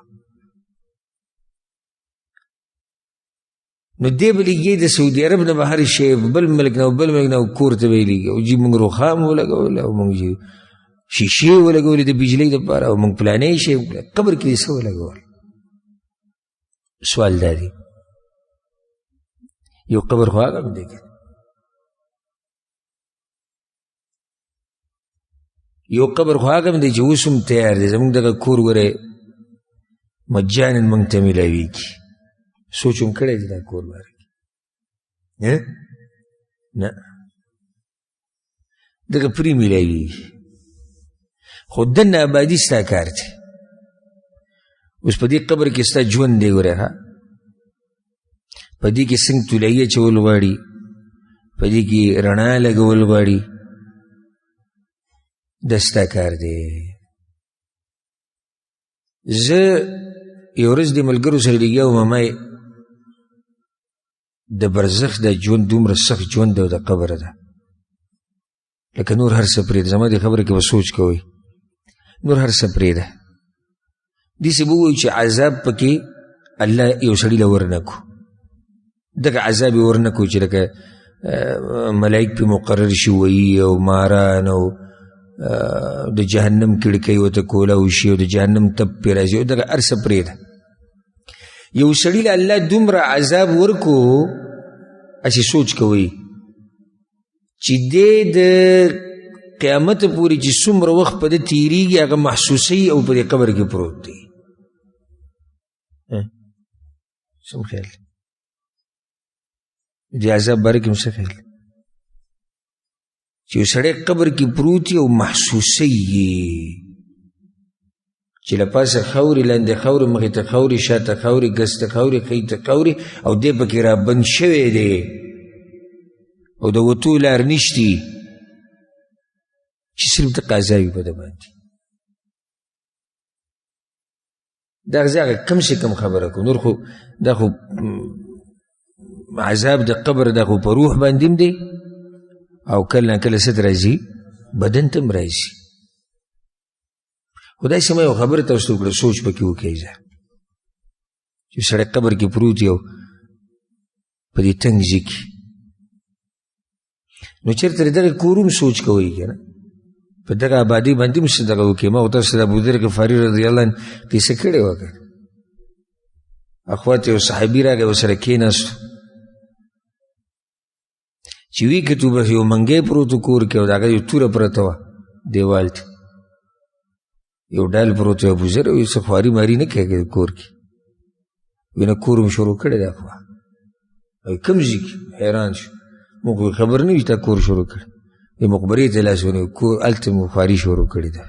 نو دی به لګي د سعودي عرب نه به هر شی بل ملک نه بل ملک نه کور ته به یې لېږي، او جي موږ روښان ولګوله او موږ جي شیشې ولګولې د بجلۍ دپاره او موږ پلانې شی قبر کې یې څه ولګول. سوال دا دی، یو قبر خو هغه هم دی که یو قبر خو هغه هم دی چې اوس هم تیار دی. زموږ دغه کور ګورئ مجانا موږ ته میلاویږي. سوچ هم کړی دی دا کور باره کې؟ نه، دغه پرې میلاویږي. خو دننه آبادي ستا کار دی. اوس په دې قبر کې ستا ژوند دی، ګوره ها، په دې کې څنګه طلایي اچول غواړي، په دې کې رڼا لګول غواړي، دا ستا کار دی. زه یو ورځ د ملګرو سره لګیا وم، ما د برزخ د ژوند دومره سخت ژوند دی او د قبر ده، لکه نور هر څه پرېږده. زما دې خبره کې به سوچ کوئ، نور هر څه پرېږده. داسې به ووایو چې عذاب پکې الله یو سړي له ورنه کړو، دغه عذاب یې ورنه کړو چې لکه ملایک پې مقرر شي وایي، او ماران او د جهنم کړکۍ ورته کولاو شي او د جهنم تپ پې راځي، او دغه هر څه پرېږده. یو سړي له الله دومره عذاب ورکو، هسې سوچ کوئ چې دی د قیامت پورې چې څومره وخت په ده تېرېږي هغه محسوسوي او په دې قبر کې پروت دی. څه خیال دې عذاب باره کې هم څه خیال چې یو سړی قبر کې پروت او محسوسوي چې له پاسه خاورې، لاندې خاورې، مخې ته خاورې، شاته خاورې، ګس ته خاورې، ښی ته خاورې، او دی پکې رابند شوی دی او د وتو لار نشتي، چې صرف تقاضا وي په ده باندې. دا زه هغه کم سه کم خبره کوم، نور خو دا خو عذاب د قبر دا خو په روح باندې هم دی، او کله نا کله څه ته راځي، بدن ته هم راځي. خو داسې ما یو خبره تاسو ته وکړه، سوچ پکې وکړئ ځه چې سړی قبر کې پروت یو په دې تنګ ځای کې، نو چېرته د دغه کور هم سوچ کوئ که نه، په دغه آبادۍ باندې هم څه دغه وکړئ. ما خو تاسو ته د ابوذر غفاري رضی الله عنه قصه کړې وه که نه. اخوا ته یو صحابي راغی، ورسره کښېناستو، چې ویې کتو بس یو منګی پروت و کور کې، او د هغه یو توره پرته وه دیوال ته، یو ډال پروت و. ابوذر وایي څه خواري ماري نه کوي کور کې، وایي نه کور مې شروع کړی دی. اخوا وایي کوم ځای کې؟ حیران شو، موږ خو خبر نه وي چې تا کور شروع کړی. د مقبرې ته لاس ونیو، کور هلته مو خواري شروع کړې ده،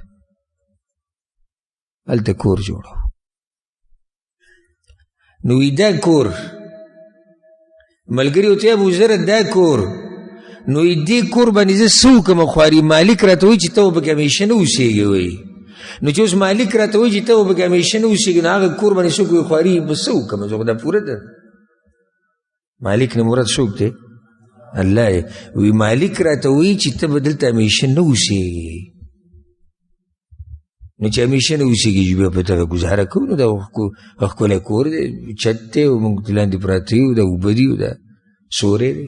هلته کور جوړو. نو وایي دا کور ملګري ورته وایي ابوذره دا کور، نو وایي دې کور باندې زه څه وکړم خواري، مالک راته وایي چې ته به پکې همېشه نه اوسېږې. وایي نو چې اوس مالک راته وایي چې ته به پکې همېشه نه اوسېږې، نو هغه کور باندې څوک وایي خواري به څه وکړم زه، خو دا پوره ده. مالک نه مراد څوک دی؟ الله دی. وایي مالک راته وایي چې ته به دلته همېشه نه اوسېږې، نو چې همېشه نه اوسېږي چې بیا په دغه ګزاره کوو، نو دا ښکلی کور دی، چت دی، او موږ لاندې پراته یو، دا اوبه دي، او دا سوری دی.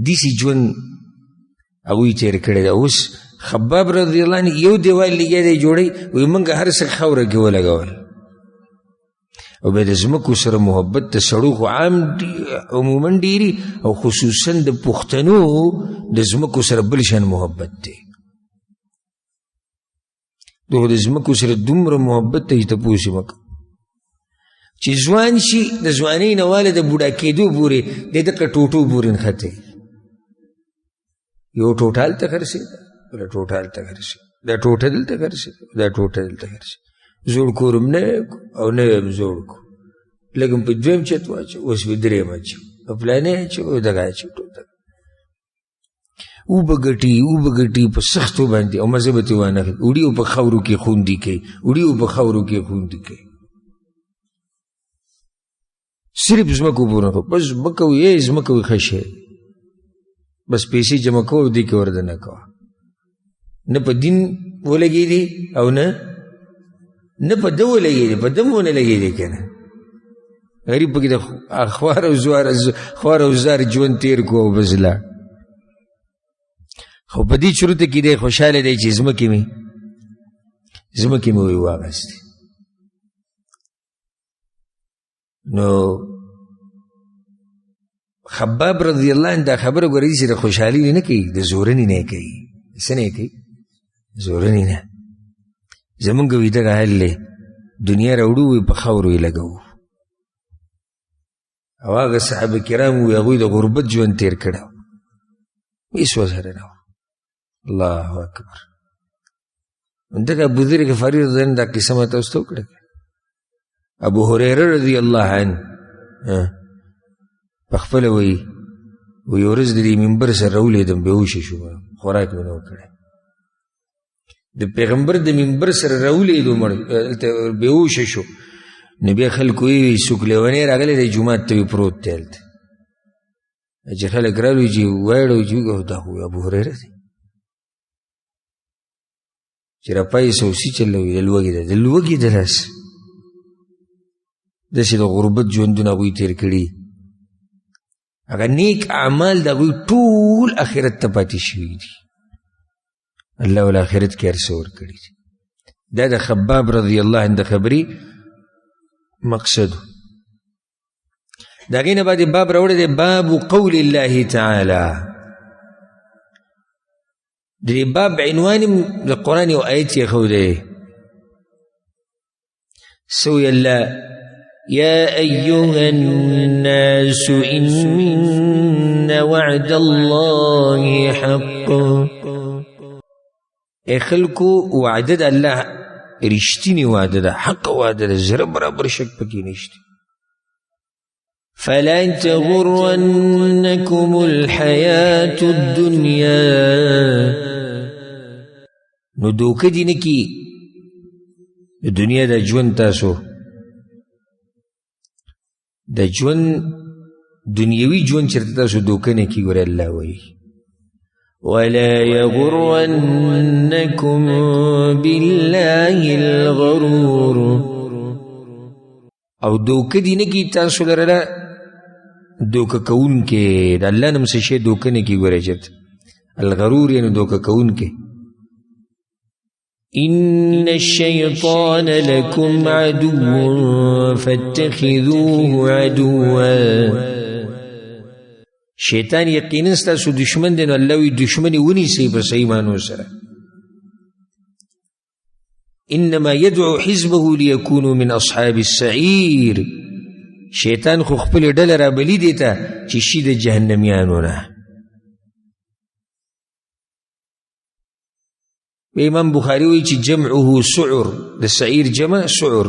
داسې ژوند هغوی تېر کړی دی. اوس خباب رضی الله عنه یو دیوال لګیا دی جوړوي، وایي موږ هر څه خاوره کې ولګول، او بیا د ځمکو سره محبت د سړو خو عام عموما ډېري، او خصوصا د پښتنو د ځمکو سره بل شان محبت دی. دغه د ځمکو سره دومره محبت دی چې تپوس یې مه کوه. چې ځوان شي د ځوانۍ نه واله د بوډا کېدو پورې د دغه ټوټو پورې نښتی، یو ټوټه هلته خرڅېده، بله ټوټه هلته خرڅېده، دا ټوټه دلته خرڅېده، دا ټوټه دلته خرڅېده. زوړ کور هم نوی کو او نوی هم زوړ کو، لږ هم په دویم چت واچو، اوس په دریم اچو، په پلانې اچو، او دغه اچو، ټوټه اوبه ګټي، اوبه ګټي په سختو باندې، او مزه به ترې وانه خلي. وړي او په خاورو کې خوندي کوي، وړي او په خاورو کې خوندي کوي، صرف ځمکو پورې نه، بس ځمکه وي، ای ځمکه وي ښه شی، بس پیسې جمع کوه او دې کې وردنه کوه. نه په دین ولګېدې او نه په ده ولګېدې، په ده هم ونه لګېدې که نه. غریب پکې د خوار او زار ژوند تېر کړو او بس لاړ. خو په دې چورته کې دی خوشحاله دی چې ځمکې مې وایي واخیستې. نو خباب رضی الله عنه دا خبره ګورې چې د خوشحالي نه کوي، د زورنې نه کوي. څه نه کوي؟ زورنې نه. زمونږ وي دغه حال دی. دنیا راوړو وي په خاورو یې لګوو. او هغه صحابه کرام وي هغوی د غربت ژوند تېر کړی، هېڅ ورسره نه وو. الله اکبر. دغه ابوذر غفاري رضی الله عنه دا قصه ما تاسو ته وکړه. ابو هریره رضی الله عنه په خپله وایي، وایي ورځ د دې منبر سره راولېدم، بېهوښه شوم، خوراک مې نه و کړی. د پیغمبر د منبر سره راولېدو، هلته بېهوښه شو. نو بیا خلکو یې وویل څوک لېونی راغلی دی جومات ته وي پروت دی هلته. چې خلک رالوی چې وایړو چې وګورو دا خو ابو هریره دی. چې راپایسه اوسي چلوي د لوږې ده، د لوږې د لاس داسې د غربت ژوندونه هغوی تېر کړي. هغه نیک اعمال د هغوی ټول آخرت ته پاتې شوي دي. الله ول آخرت کې هر څه ورکړي دي. دا د خباب رضی الله عنه د خبرې مقصد. د هغې نه بعد باب راوړی دی، باب قول الله تعالی. د دې باب عنوان د قرآن یو آیت یې ښودی. سوی الله يا أيها الناس إن وعد الله حق. ای خلکو وعده د الله رښتینې وعده ده، حق وعده ده، زره برابر شک پکې نشته. فلا تغرنكم الحياة الدنيا. نو دوکه دې نه کي د دنیا د ژوند، تاسو د ژوند دنیوي ژوند چېرته تاسو دوکه نه کي. ګوره الله وایي ولا يغرنكم بالله الغرور. او دوکه دې نه کي تاسو لرله دوکه کوونکی، د الله نه هم څه شی دوکه نه کي. ګوره چېرته الغرور یعنې دوکه کوونکی. إن الشيطان لكم عدو فاتخذوه عدوا. شیطان یقینا ستاسو دشمن دی، نو الله وایي دشمن یې ونیسئ په صحیح معنو سره. انما يدعو حزبه ليكونوا من اصحاب السعير. شیطان خو خپلې ډله رابلي دی ته چې شي د جهنمیانو نه. امام بخاري وایي چې جمعه سعر، د سعیر جمع سعر.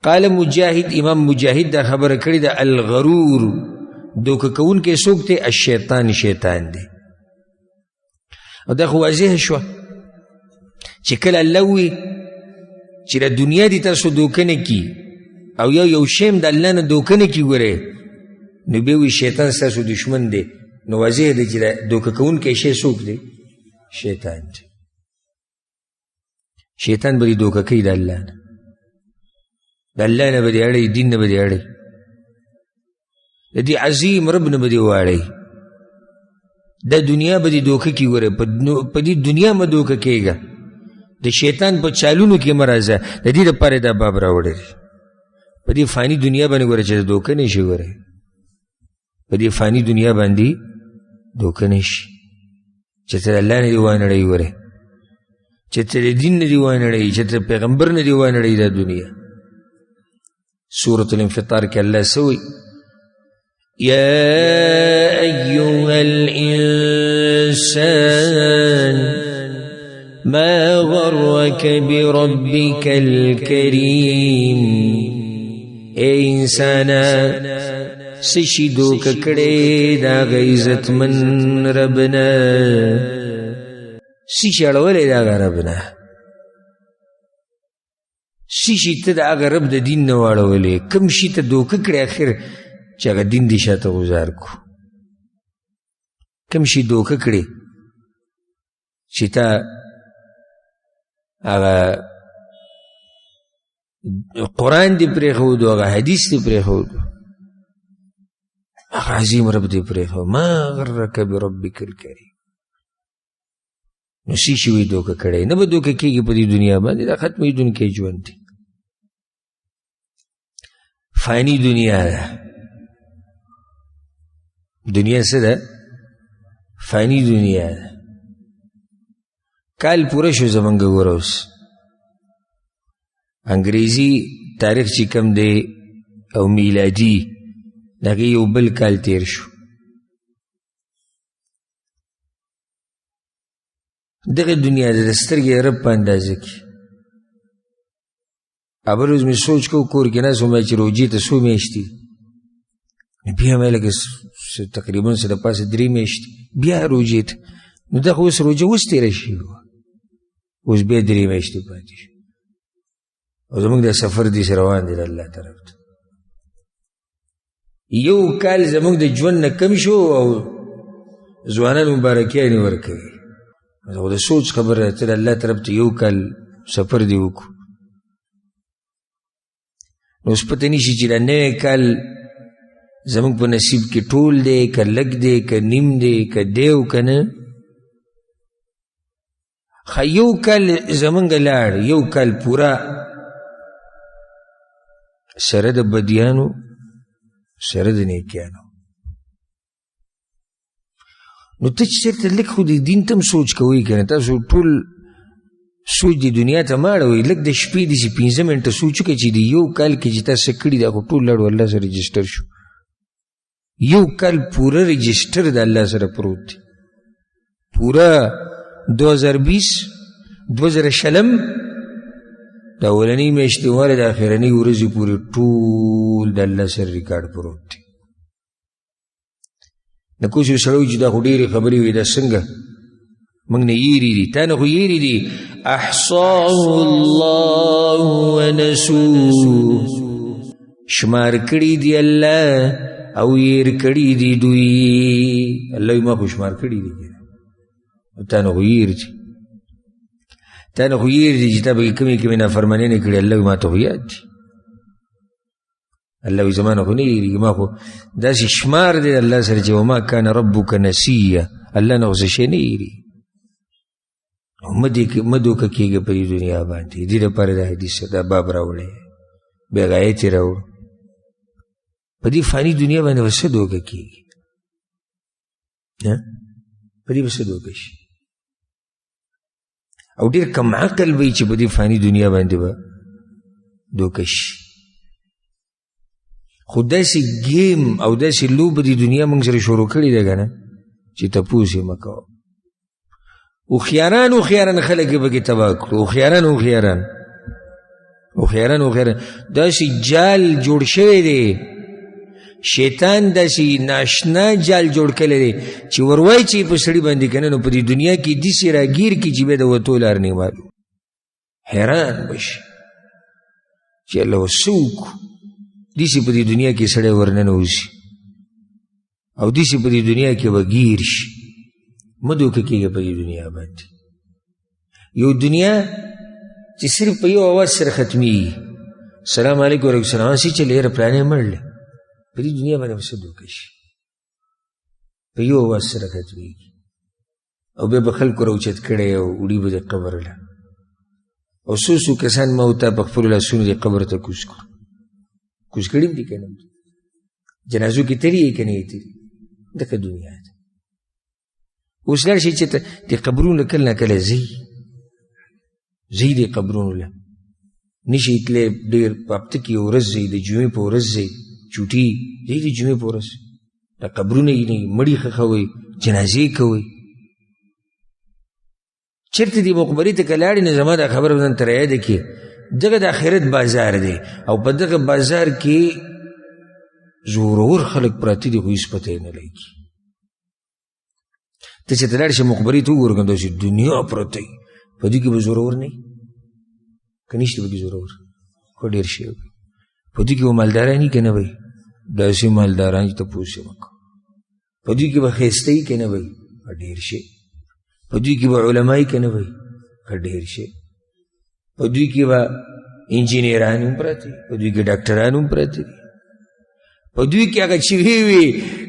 قال مجاهد، امام مجاهد دا خبره کړې ده، الغرور دوکه کوونکی څوک دی؟ الشیطان، شیطان دی. او دا خو واضح شوه چې کله الله ووایي چې د دنیا دې تاسو دوکه نه کي او یو شی هم د الله نه دوکه نه کي، ګورئ نو بیا وایي شیطان ستاسو دښمن دی. نو واضح دی چې دوکه کوونکی شی څوک دی؟ شیطان دی. شیطان به دې دوکه کوي د الله نه، د الله نه به دې اړوي، دین نه به دې اړوي، د دې عظیم رب نه به دې واړوي. د دنیا به دې دوکه کي. ګوره په دې دنیا مه دوکه کېږه، د شیطان په چالونو کې مه راځه. د دې دپاره دا باب راوړی دی. په دې فاني دنیا باندې ګوره چې دوکه نه شي، ګوره په دې فاني دنیا باندې دوکه نه شي چې ته د الله نه دې وانړوي، ګوره چې ته د دین نه دې وانړوي، چې ته پیغمبر نه دې وانړوي. دا دنیا سورة الانفطار کې الله څه وایي؟ يا أيها الإنسان ما غرك بربك الكريم. اے انسانا څه شي دوکه کړې د هغه عزتمن رب نه، څه شي اړولی د هغه رب نه، څه شي ته د هغه رب د دین نه واړولې، کوم شي ته دوکه کړې اخر چې هغه دین دې شاته غوځار کړو، کوم شي دوکه کړې چې تا هغه قرآن دې پرېښودو، هغه حدیث دې پرېښودو، هغه عظیم رب دې پرېښود. ما غرک بربک الکریم. نو څه شي وي دوکه کړی؟ نه به دوکه کېږي په دې دنیا باندې، دا ختمېدونکی ژوند دی، فاني دنیا ده. دنیا څه ده؟ فاني دنیا ده. کال پوره شو زمونږ ګوره اوس انګریزي تاریخ چې کوم دی او میلادي، د هغې یو بل کال تیر شو. دغه دنیا د سترګې رب په اندازه کې. بل ورځ مې سوچ کوو، کور کې ناست وم، چې روژې ته څو میاشتې، بیا مې لکه تقریبا څه د پاسه 3 میاشتې بیا روژې ته. نو دا خو اوس روژه اوس تېره شوې وه، اوس بیا 3 میاشتې پاتې شو، او زموږ د سفر داسې روان دی د الله طرف ته. یو کال زموږ د ژوند نه کم شو او ځوانان مبارکیانې ورکوي. خو د سوچ خبره ده، ته د الله طرف ته یو کال سفر دې وکړو. نو اوس پته نشي چې دا نوی کال زموږ په نصیب کې ټول دی که لږ دی که نیم دی که دی او که نه. ښه یو کال زموږ لاړ، یو کال پوره سره د بدیانو سره د نیکیانو. نو ته چې چېرته لږ خو دې دین ته هم سوچ کوئ که نه، تاسو ټول سوچ د دنیا ته مه اړوئ. لږ د شپې داسې 5 منټه سوچ وکړئ چې د یو کال کې چې تاسو څه کړي دا خو ټول لاړو الله سره رجسټر شو. یو کال پوره رجسټر د الله سره پروت دی، پوره 2020 2020 د اولنۍ میاشتې واله د اخرنۍ ورځې پورې ټول د الله سره ریکارډ پروت دی. د کوس یو سړی چې دا خو ډېرې خبرې وي، دا څنګه موږ نه یېرې دي، تا نه خو یېرې دي. احصاه الله ونسوه، شمار کړي دي الله او یېر کړي دي دوی. الله یې ما خو شمار کړي دي، تا نه خو یېر دي، تا نه خو یېر دي چې تا به کومې کومې نافرمانۍ نه کړي. الله یې ما ته خو یاد دي. الله وی زما نه خو نه یېرېږي، ما خو داسې شمار دی الله سره چې وما کان ربک نسیه، الله نه خو څه شی نه یېرېږي. مه دوکه کېږه په دې دنیا باندې. دې لپاره دا حدیث دا باب راوړی، بیا هغه آیت یې راوړو. په دې فاني دنیا باندې به څه دوکه کېږي؟ په دې به څه دوکه شي؟ او ډېر کم عقل به وي چې په دې فاني دنیا باندې به دوکه شي. خو داسې ګیم او داسې لوبه د دنیا موږ سره شروع کړې ده که نه چې تپوس یې مه کوه. هوښیاران هوښیاران خلک یې پکې تباه کړو. هوښیاران هوښیاران هوښیاران هوښیاران داسې جال جوړ شوی دی، شیطان داسې ناشنا جال جوړ کړی دی چې وروایي چې په سړي باندې که نه، نو په دې دنیا کې داسې راګیر کړي چې بیا د وتو لار نه معلوم. حیران به شي چې الله اوس څه وکړو. داسې په دې دنیا کې سړی ورننوځي او داسې په دې دنیا کې به ګیر شي. مه دوکه کېږه په دې دنیا باندې. یو دنیا چې صرف په یو اواز سره ختمېږي، سلام علیکم وعلیکم السلام، هسې چې له یاره پلانی مړ دی، په دې دنیا باندې به څه دوکه شي؟ په یو اواز سره ختمېږي او بیا به خلکو راوچت کړی او وړي به د قبر له. او څو څو کسان ما او تا په خپلو لاسونو د قبر ته کوز کړو. کوز کړي هم دي که نه؟ جنازو کې تلي یې که نه یې تلي؟ دغه دنیا ده. اوس لاړ شي چې د قبرونو کله نه کله ځي، ځي د قبرونو له نشي تللی، ډېر په هفته کې یو ورځ ځي، د جمعې په ورځ ځي، چوټي ځي د جمعې په ورځ، د قبرونه یې نه مړي ښخوي، جنازې کوي. چېرته دې مقبرې ته که لاړې، نو زما دا خبره به ځان ته رایاده کړي. دغه د آخرت بازار دی او په دغه بازار کې زورور خلک پراته دي، خو هېڅ پته یې نه لګي. ته چې ته لاړ شې مقبرې ته وګوره که داسې دنیا پرته وي، په دې کې به زورور نه وي که نشته پکې زورور؟ خو ډېر شی وي په دې کې به مالداران وي که نه وي؟ داسې مالداران چې تپوس یې مه کوه. په دې کې به ښایسته وي که نه وي؟ ډېر شی. په دې کې به علما وي که نه وي؟ ډېر شی. په دوی کې به انجینران هم پراته دي، په دوی کې ډاکټران هم پراته دي، په دوی کې هغه چې وي وي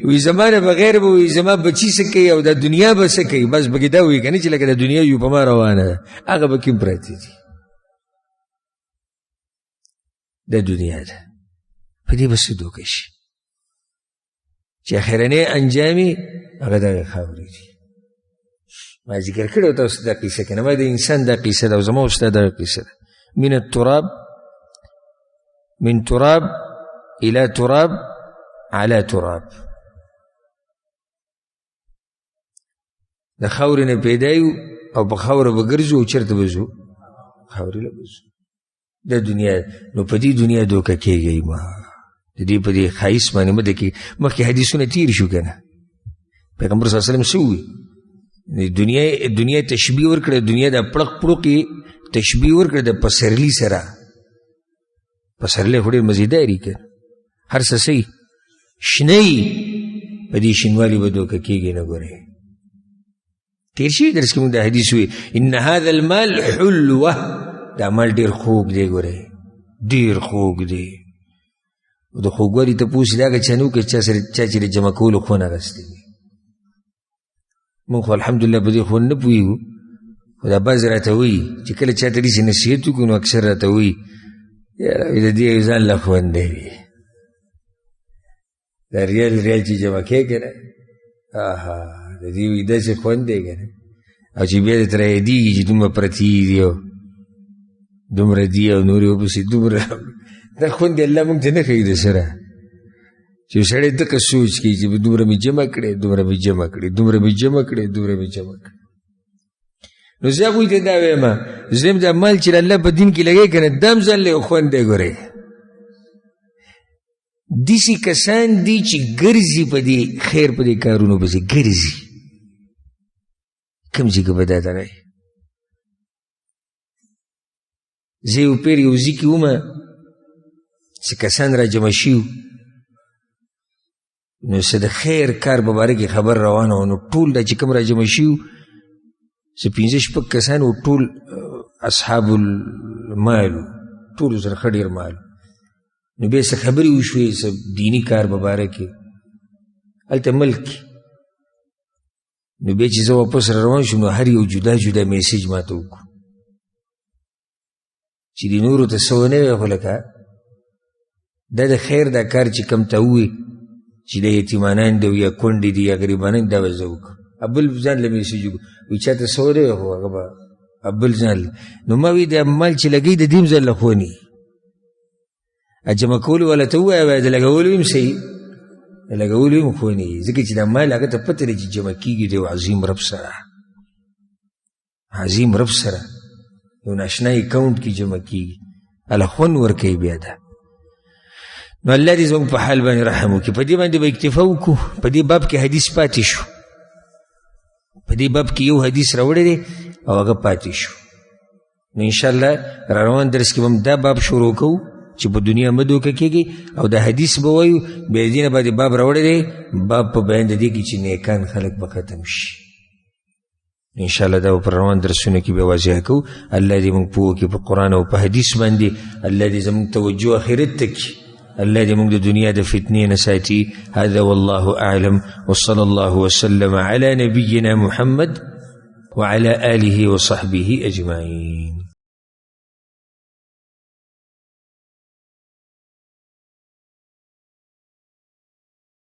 وي زما نه بغیر به وي زما بچي څه کوي او دا دنیا به څه کوي، بس پکې دا وي که نه چې لکه دا دنیا یو په ما روانه ده، هغه پکې هم پراته دي. دا دنیا ده، په دې به څه دوکه شي چې اخرنی انجام یې هغه دغه خاورې دي. ما ذکر کړی تاسو دا قصه که نه، ما د انسان دا قصه ده او زما او ستا دغه قصه ده. من التراب من تراب الى تراب على تراب. د خاورې نه پیدا یو او په خاوره به ګرځو او چېرته به ځو؟ خاورې له به ځو. د دنیا نو په دې دنیا دوکه کېږئ مه، د دې په دې ښایست باندې مه دکې. مخکې حدیثونه تېر شو که نه، پیغمبر صلی الله علیه وسلم څه وویل؟ دنیا تشبیه ورکړه، دنیا د پړق پړق یې تشبیه ورکړه د پسرلي سره. پسرلی خو ډېر مزیدار وي که نه، هر څه څه شنه وي، په دې شینوالي به دوکه کېږي نه. ګورئ تېر شوي درس کې موږ دا حدیث وویل، ان هذا المال حلوه، دا مال ډېر خوږ دی، ګورئ ډېر خوږ دی. د خوږوالي تپوس یې هغه چا نه وکړ چا سره چا چې د جمع کولو خوند اخیستی وي. موږ خو الحمدلله په دې خوند نه پوهېږو، خو دا بعضې راته وایي چې کله چا ته داسې نصیحت وکړو نو اکثر راته وایي یاره د دې یو ځان له خوند دی، دا ریال ریال چې جمع کوې که نه، آها د دې وایي داسې خوند دی که نه، او چې بیا درته رایادېږي چې دومره پرتې دي او دومره دي او نورې ورپسې دومره، دا خوند دی الله موږ ته نه ښیي د سره چې سړی دقه سوچ کوي چې دومره مې جمع کړې، دومره مې جمع کړې، دومره مې جمع کړې، دومره مې جمع کړې. نو زه هغوی ته دا وایم، زه دا مال چې الله په دین کې لګوي که نه، دا هم ځان له یو خوند دی. ګورئ داسې کسان دي چې ګرځي په دې خیر په دې کارونو پسې ګرځي، کوم ځای کې به دا دغه زه یو پیر یو ځای کې وم، څه کسان را جمع شوي وو، نو څه د خیر کار په باره کې خبر روانه وه. نو ټول دا چې کوم را جمع شوي وو، څه پنځه شپږ کسان وو، ټول اصحاب المال وو، ټولو سره ښه ډېر مال. نو بیا څه خبرې وشوې څه دیني کار په باره کې هلته ملک کې. نو بیا چې زه واپس را روان شوم، نو هر یو جدا جدا میسج ما ته وکړو چې دې نورو ته څه ونه وایي، خو لکه دا د خیر دا کار چې کوم ته ووایي چې د یتیمانان دی یا کونډې دي یا غریبانان دي، دا به زه وکړم. بل ځان له میسج وکړو، وایي چا ته څه ونه وایي، خو هغه به بل ځان له. نو ما وایي دا مال چې لګوي د دې هم ځان له ښوني، جمع کولو والا ته ووایه، وایه د لګولو هم صحیح، د لګولو هم ښوني، ځکه چې دا مال هغه ته پته دی چې جمع کېږي د یو عظیم رب سره، عظیم رب سره یو ناشنا اکاونټ کې جمع کېږي، هله خوند ورکوي بیا دا. نو الله دې زموږ په حال باندې رحم وکړي. په دې باندې به اکتفا وکړو. په دې باب کې حدیث پاتې شو، په دې باب کې یو حدیث راوړی دی او هغه پاتې شو. نو انشاءالله را روان درس کې به هم دا باب شروع کوو چې په دنیا مه دوکه کېږي، او دا حدیث به وایو. بیا دې نه باندې باب راوړی دی، باب په بیان د دې کې چې نیکان خلک به ختم شي. ان شاء الله دا په روان درسونو کې به واضح کوو. الله دې موږ پوه کړي په قرآن او په حدیث باندې. الله دې زموږ توجه آخرت ته کړي. الله دې موږ د دنیا د فتنې نه ساتي. هذا والله أعلم، وصلى الله وسلم على نبينا محمد وعلى آله وصحبه أجمعين.